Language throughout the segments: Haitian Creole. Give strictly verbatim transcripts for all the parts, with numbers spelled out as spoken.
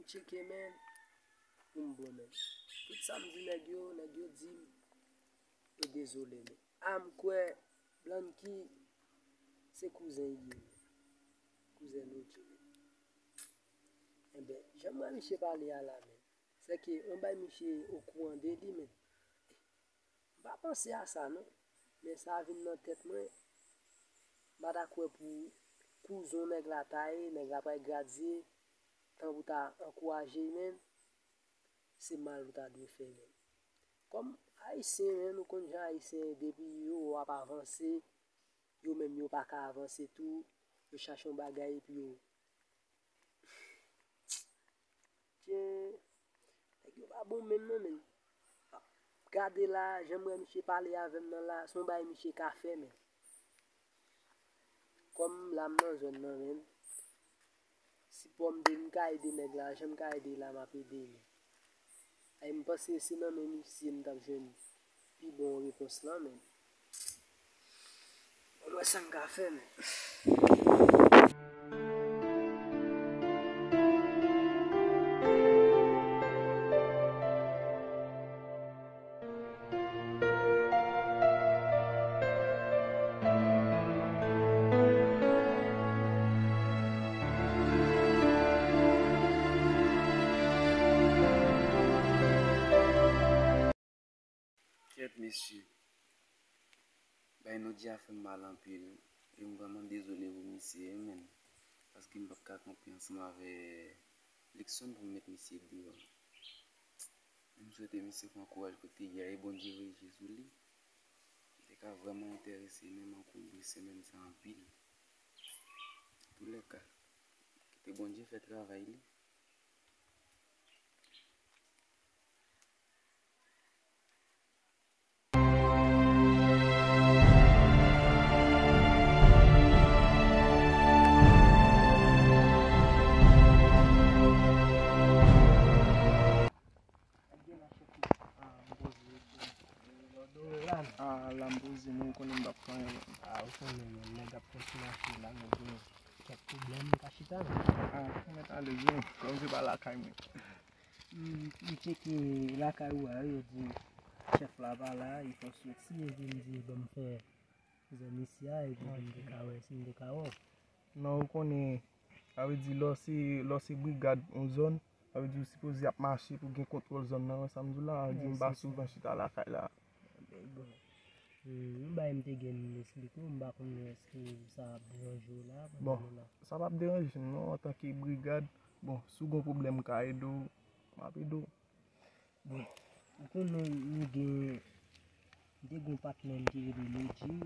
tcheke, men, pou m bon, men. Tout sa m di nèg yo, nèg yo di m, e dezole, men. A, m kwè Blanky se kouzen l ye, men. Kouzen Lodji, men. Enben, jan m wè misye pale a la, men. Sèke yon bay misye okouran de li, men. M pa panse a sa non, men sa vin nan tèt mwen. M pa ta kwè pou kouzon nèg la ta ye, nèg la pral gradye, tan pou ta ankouraje l, men se mal ou ta dwe fè, men. Kòm Ayisyen, men, nou konn jan Ayisyen ye, depi yo wè w ap avanse, yo menm yo pa ka avanse tou, yo chache yon bagay epi yo Tye, nèg yo pa bon menm non, men. Gade la, jan m wè misye pale avè m nan la, se yon bagay misye ka fè, men. Kòm la m nan zòn nan, men. Sipò m de, m ka ede nèg la, jan m ka ede la, m ap ede, men. Ay, m panse se nan men misye m t ap jwenn pi bon repons lan, men. Mwen wè sa m ka fè, men. Kèt, mesye. Bay Nodji a fè m mal anpil. E m vrèman dezole pou misye, wi, men. Paske m p ap ka kanpe ansanm avè Luckson pou m met misye deyò. M swete misye pran kouraj kote l ye a e Bondye voye je sou li. M te ka vrèman enterese menm ankouraje semèn sa anpil. Antoulèka, kite Bondye fè travay li. Ah, la m poze, men ou konnen m p ap fè anyen, men. Ah, ou konnen, men, nèg ap fè ti mache la, men gen kèk pwoblèm, m ka chita, men. Ah, ou mèt alèz, men, kòm se pa lakay mwen. M, m tcheke lakay ou a, yo di chèf la pa la, e fò soti, epi m di, ban m fè zòn isi a, epi m te ka wè si m te ka wè w. Non, ou konnen, sa vle di, lè w se, lè w se brigad yon zòn, sa vle di ou sipoze ap mache pou gen kontwòl zòn nan, wè sa m di w la, di m pa souvan chita lakay la. Bon. Hmm, yon bagay m te gen m esplike w, m pa konn èske sa ap deranje w la, pandan nou la. Bon, sa p ap deranje m non, antanke brigad, bon, si w gen yon pwoblèm m ka ede w, m ap ede w. Bon, ou konnen nou gen, m te gen yon patnè m te rele Nodji,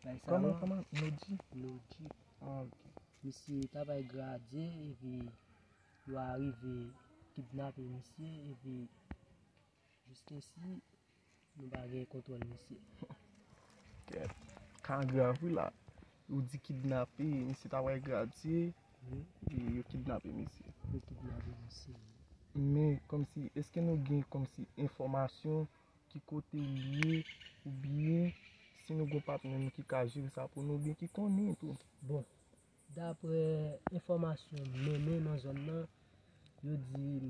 bay sa yo. Kòman, kòman? Nodji? Nodji. Ah, ok. Misye ta pral gradye, epi yo arive kidnape misye, epi jiskaske nou pa gen kontwòl misye. Kèt. Ka grav wi la. Ou di kidnape, misye ta pral gradye, wi, e yo kidnape misye. Yo kidnape misye. Men kòmsi, èske nou gen kòmsi enfòmasyon ki kote l ye, oubyen si nou gen yon patnè nou ki ka jere sa pou nou, oubyen ki konnen tou? Bon, daprè enfòmasyon m mennen nan zòn nan, yo di m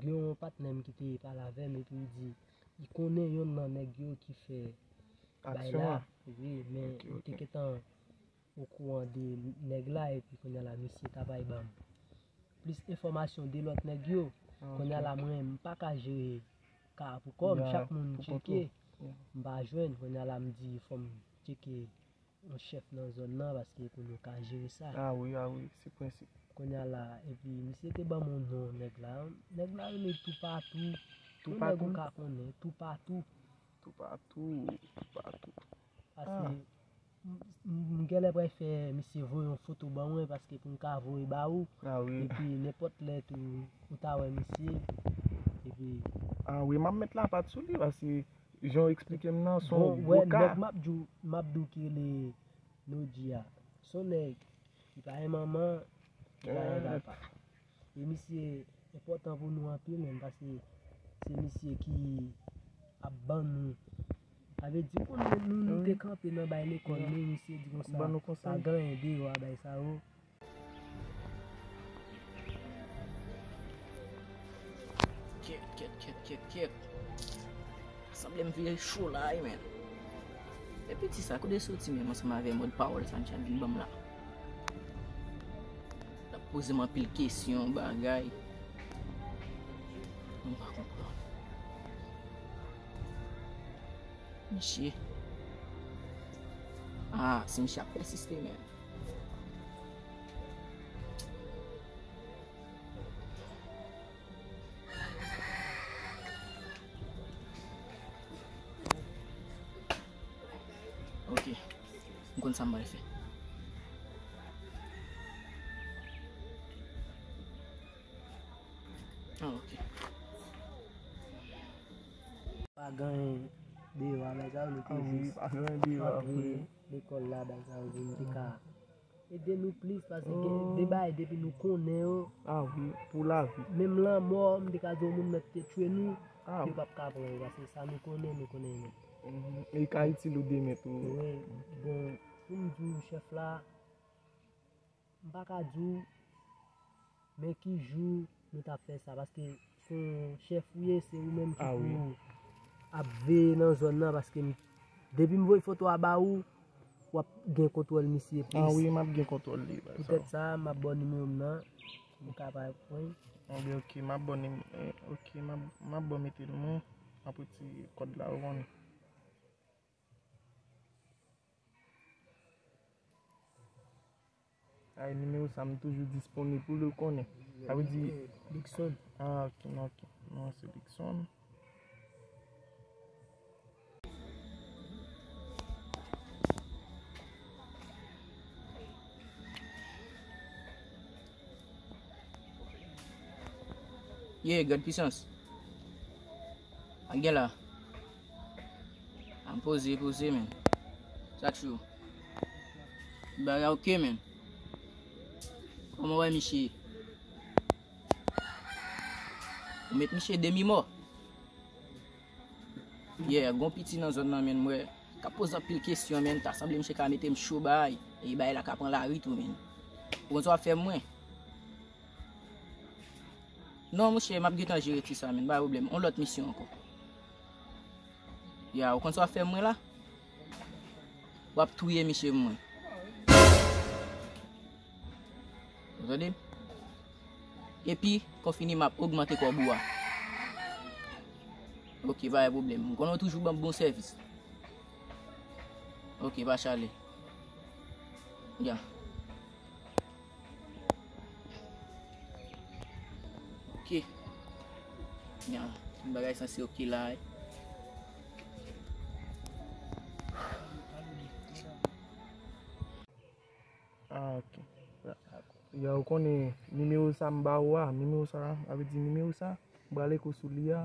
gen yon patnè m ki te pale avè m epi li di li konnen yonn nan nèg yo ki fè bay la. Wi, men li te gentan okouran de nèg la epi kounye a la misye ta pral ban m plis enfòmasyon de lòt nèg yo. Kounye a la mwen m pa ka jere ka a pou kò m, chak moun m tcheke m pa jwenn, kounye a la m di fò m tcheke yon chèf nan zòn nan, paske pou nou ka jere sa. Ah wi, ah wi, se prensip. Kounye a la, epi misye te ban m yon non nèg la. Nèg la rele Toupatou. Yon nèg ou ka konnen, Toupatou. Toupatou, Toupatou. Paske m, m, m genlè pral fè misye voye yon foto ban mwen, paske pou m ka voye ba ou. Ah wi. Epi nenpòt lè tou, ou ta wè misye. Epi. Ah wi, m ap met lapat sou li, paske jan w eksplike m nan, se yon gwo ka. Nèg m ap di w, m ap di w ki rele Nodji a. Se yon nèg ki pa gen manman, ki pa gen papa. E misye enpòtan pou nou anpil menm, paske se misye ki ap ban nou. Sa vle di, pou nou, nou, nou te kanpe nan bay lekòl, men misye di konsa, pa gen anyen deyò a bay sa yo. Kèt, kèt. Sanble m vire cho la wi, men. E piti sa, kote soti menm ansanm avè mòd pawòl sa misye ap vin ban m la? L ap poze m anpil kesyon, bagay. M pa konprann. Misye. Ah, si misye ap pèsiste, men. Ok. M konn sa m pral fè. Ah, ok. Pa gen deyò a, men sa yo, nou te jis pa gen deyò a, antre vre. Lekòl la, bagay sa yo, nou te ka ede nou plis, paske gen de bagay depi nou konnen yo. Ah wi, pou lavi. Menm lanmò, m te ka di yon moun mèt te tchwe nou, ah, yo p ap ka pran yo, paske sa nou konnen, nou konnen yo mèt. Mhm. E ka itil ou demen tou. Wi, bon, pou m di w, chèf la, m pa ka di w, men ki jou nou t ap fè sa, paske se yon chèf ou ye, se ou menm ki pou ap veye nan zòn nan, paske m, depi m voye foto a ba ou, w ap gen kontwòl misye plis. Ah wi, m ap gen kontwòl li. Poutèt sa, m ap ba w nimewo m nan, ou ka pa pran. Anben, ok, m ap ba w nim-, eh, ok, m ap, m ap ba w mete l mwen, m ap retire kòd la, ou konnen. Ay, nimewo sa m toujou disponib pou l, ou konnen. Sa vle di Luckson. Ah, ok, non, ok. Non, se Luckson. Yeah, God pisans. An gen la. An poze, poze, men. Sa true. Bagay ok, men. Kòman w wè misye? Ou met misye demi mò. Yeah, gon piti nan zòn nan, men, m wè. K ap poze anpil kesyon, men. Ta sanble misye ka mete m cho bay. E bay la ka pran lari tou, men. Ou konn sa w ap fè mwen? Non, monchè, m ap gentan jere ti sa, men. Pa pwoblèm. On lòt misyon ankò. Ya, ou konn sa w ap fè mwen la? W ap touye misye pou mwen. Ou tande m? Epi, konfini m ap ogmante kòb ou a. Ok, pa gen pwoblèm. M konnen w toujou ban m bon sèvis. Ok, pa chale. Ya. Ok. Ya, tout bagay sanse ok la, wi. Ah, ok. Ya, ou konnen nimewo sa m ba ou a, nimewo sa, sa vle di nimewo sa, m prale kou sou li a,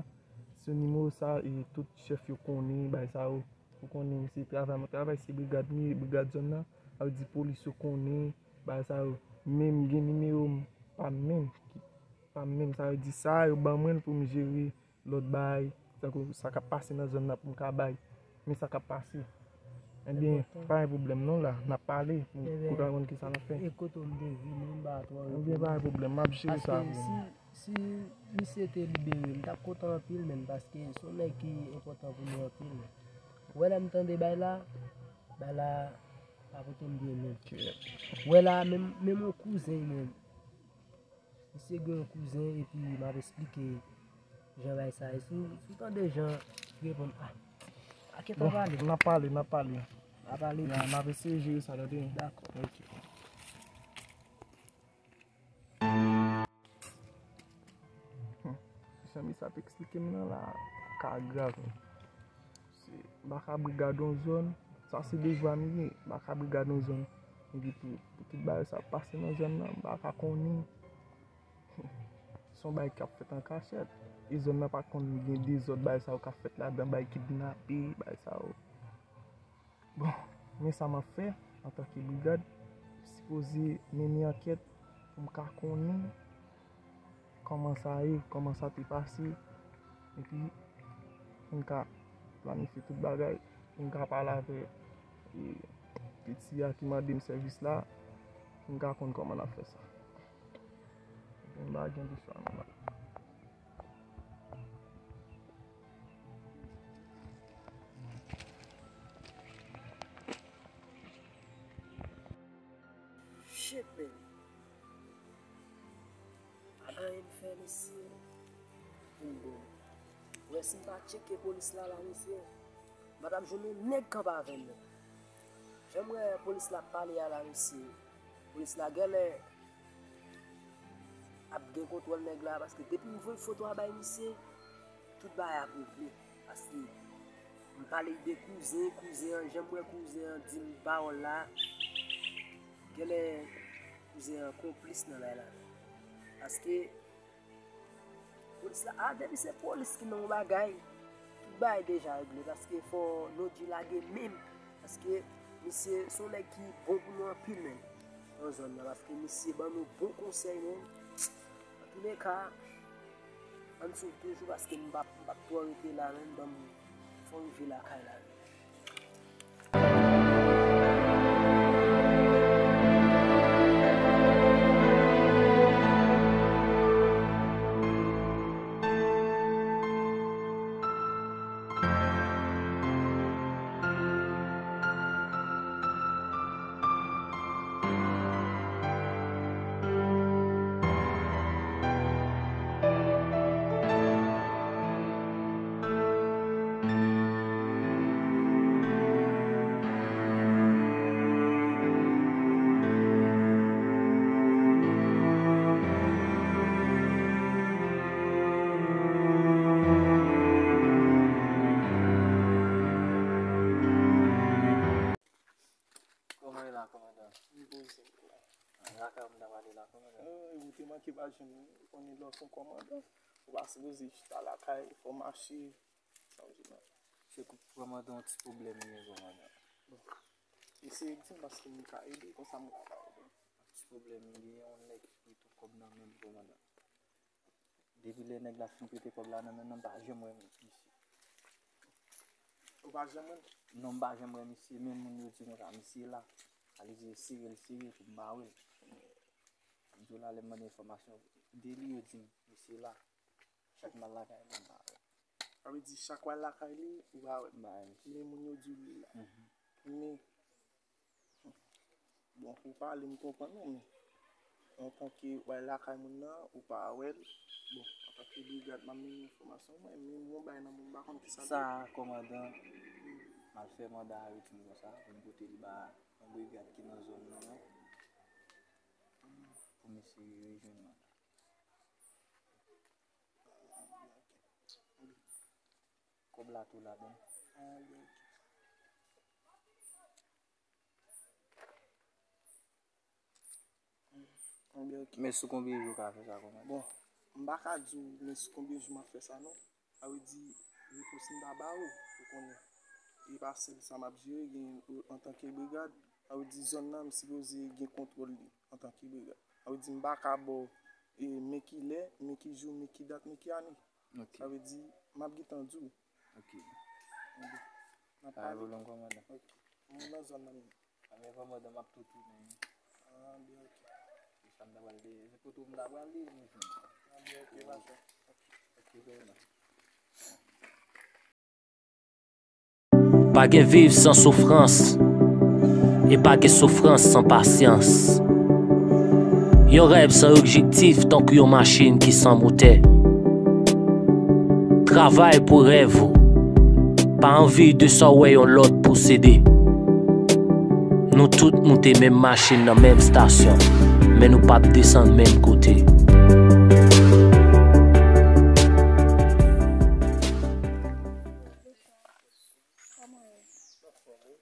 se nimewo sa, e, tout chèf yo konnen, bay sa yo. Ou konnen se travay mwen travay, se brigad mwen ye, brigad zòn nan. Sa vle di polis yo konnen bagay sa yo. Men m gen nimewo m pa m menm, ki pa m menm. Sa vle di sa yo ban mwen l pou m jere lòt bagay, tankou sa k ap pase nan zòn nan pou m ka bay. Men sa k ap pase. Enben, pa gen pwoblèm non la, n ap pale pou, pou ta konn kisa n ap fè. E kote w m te vini, m pa twò reponn. Enben, pa gen pwoblèm, m ap jere sa pou ou. Si misye te libere m, m t ap kontan anpil, menn, paske se yon nèg ki enpòtan pou nou anpil, menn. Ou wè lè m tande bay la, bay la pa pote m byen, menn. Ou wè la, menm, menm yon kouzen, menn. Misye gen yon kouzen, epi m ap esplike jan bay sa ye. Si w, si w tande jan li reponn, ah, a, kèt, an pale. N ap pale, n ap pale. N ap pale. Ya, n ap eseye jere sa, tande. Dakò. Ok. Hmm. Jan misye ap eksplike m nan la, ka grav, wi. Se, m pa ka brigad yon zòn, sa se devwa m ye, m pa ka brigad yon zòn. Epi pou, pou tout bagay sa ap pase nan zòn nan, m pa ka konnen. Se yon bagay k ap fèt an kachèt. E zòn nan pa konn gen dezòd, bagay sa yo k ap fèt ladan, bagay kidnape, bagay sa yo. Bon, men sa m ap fè antanke brigad, m sipoze mennen ankèt pou m ka konnen kòman sa ye, kòman sa te pase, epi pou m ka planifye tout bagay, pou m ka pale avè, e, piti a ki mande m sèvis la, pou m ka konn kòman n ap fè sa. Epi m pa gen de chwa non. Epe, pa gen anyen m fè, mesye, pou m bon. Ou wè, si m pa tcheke polis la, la, mesye, m pa t ap jwenn yon nèg kanpe avè m, non. Jan m wè polis la ap pale a la, mesye, polis la genlè ap gen kontwòl nèg la, paske depi m voye foto a bay misye, tout bagay ap regle. Paske m pale de kouzen, kouzen an, jan m wè kouzen an di m pawòl la, genlè kouzen an konplis nan bagay la. Paske polis la, a, depi se polis ki nan yon bagay, tout bagay deja regle, paske fò nou di lage menm, paske misye se yon nèg ki bon pou nou anpil menm, nan zòn nan, paske misye ban nou bon konsèy menm. Antouleka, ann swiv toujou, paske m p ap, m p ap twò rete la menm, ban m fò m rive lakay la menm. Kòman e la, kòmandan? M poze m la. A, lakay ou m ta prale la, kòmandan? Ou te manke pa jwenn mwen. Ou konnen lè w se yon kòmandan, ou pa sipoze chita lakay, fò w mache. Sa w di la? Se pou kòmandan, yon ti pwoblèm m gen, kòmandan. Bon. Eseye di m, paske m ka ede, konsa m ka ba w ede. Ti pwoblèm m gen, yon nèg ki pete kòb nan men m, kòmandan. Depi lè nèg la fin pete kòb la nan men m nan, m pa janm wè misye. Ou pa janm wè l? Non, m pa janm wè misye, men moun yo di konsa, misye la. Sa vle di, sere l sere pou m pa wè l. M di w la, lè m mande enfòmasyon de li, yo di m, misye la. Chak m al lakay li, m pa wè l. Sa vle di, chak w al lakay li, ou pa wè l. M pa wè misye. Men moun yo di w li la. Mhm. Men, bon, ou pale, m konprann ou, men antanke w al lakay moun nan, ou pa wè l. Bon, antanke brigad, m ap mennen enfòmasyon mwen, men m gon bagay nan men m, m pa konn kisa l ye. Sa, kòmandan, m al fè manda a yo di m konsa, pou m pote li ba yon brigad ki nan zòn nan an, pou m eseye rejwenn manda. Kòb la tou ladan. Ah, bon, ok. Anben, ok. Men sou konbyen jou w ka fè sa, kòmandan? Bon, m pa ka di w men sou konbyen jou m ap fè sa, non. Sa vle di, repons m ta ba ou, ou konnen. E pa sèl sa m ap jere, gen, antanke brigad, sa vle di, zòn nan, m sipoze gen kontwòl li, antanke brigad. Sa vle di, m pa ka ba w, e, men ki lè, men ki jou, men ki dat, men ki ane. Ok. Sa vle di, m ap gentan di w. Ok. Anben, n ap pale. Pa gen pwoblèm, kòmandan. Ok. Mwen nan zòn nan menm. Anben, kòmandan, m ap tou tounen wi. Anben, ok. E sa m ta pral de, se kote w m ta pral de, nou jwenn. Anben, ok, pa fè. Ok, kòmandan. Pa gen viv san soufrans, e pa gen soufrans san pasyans. Yon rèv san objektif tankou yon machin ki san motè. Travay pou rèv ou, pa anvi de sa w wè yon lòt posede. Nou tout moute menm machin nan menm estasyon, men nou p ap desann menm kote. Kòman w ye? Mwen anfòm wi.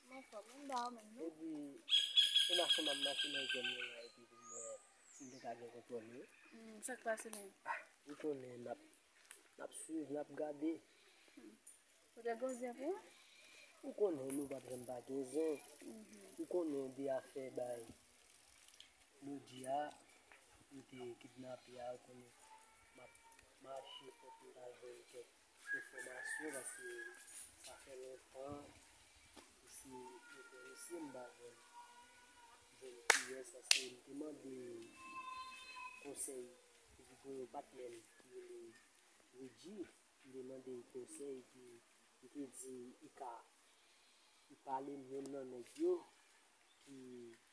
Mwen anfòm wi, m ba w menm non. Epi, se mache m ap mache nan zòn nan la, epi pou m wè si m te ka gen kontwòl wi. Hmm, sa k pase menm? Ah, ou konnen n ap, n ap swiv, n ap gade. Hmm. Ou te gon zen pou ou? Ou konnen nou p ap janm pa gen zen. Mhm. Ou konnen de afè bay Lodi a, yo te kidnape a, ou konnen m ap mache pou m ta jwenn kèk enfòmasyon, paske sa fè lontan, e se yo konn misye, m pa jwenn, jwenn kiyès, paske m te mande konsèy, epi gon yon patnè m ki rele Reggie, m te mande l konsèy, epi li te di li ka, li pale m youn nan nèg yo ki,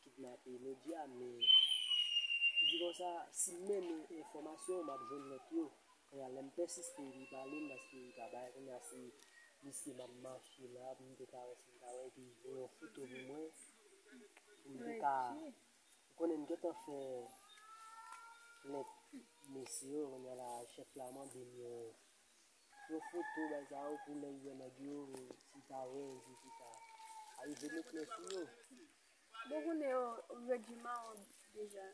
kidnape Lodja, men li di konsa, si m mennen enfòmasyon, m ap jwenn lòt yo. Kounye a, lè m pèsiste, li pale m, paske li pa bay, kounye a, se misye m ap mache la, pou m te ka wè si m ka wè, epi voye yon foto pou mwen, pou m te ka, ou konnen m gentan fè plent mesye yo, kounye a la, chèf la mande m yon, yon foto, bagay sa yo, pou lè l wè nèg yo, si l ta wè, epi pou l ta rive met men sou yo. Bon, konnen yo, yo di mawon deja.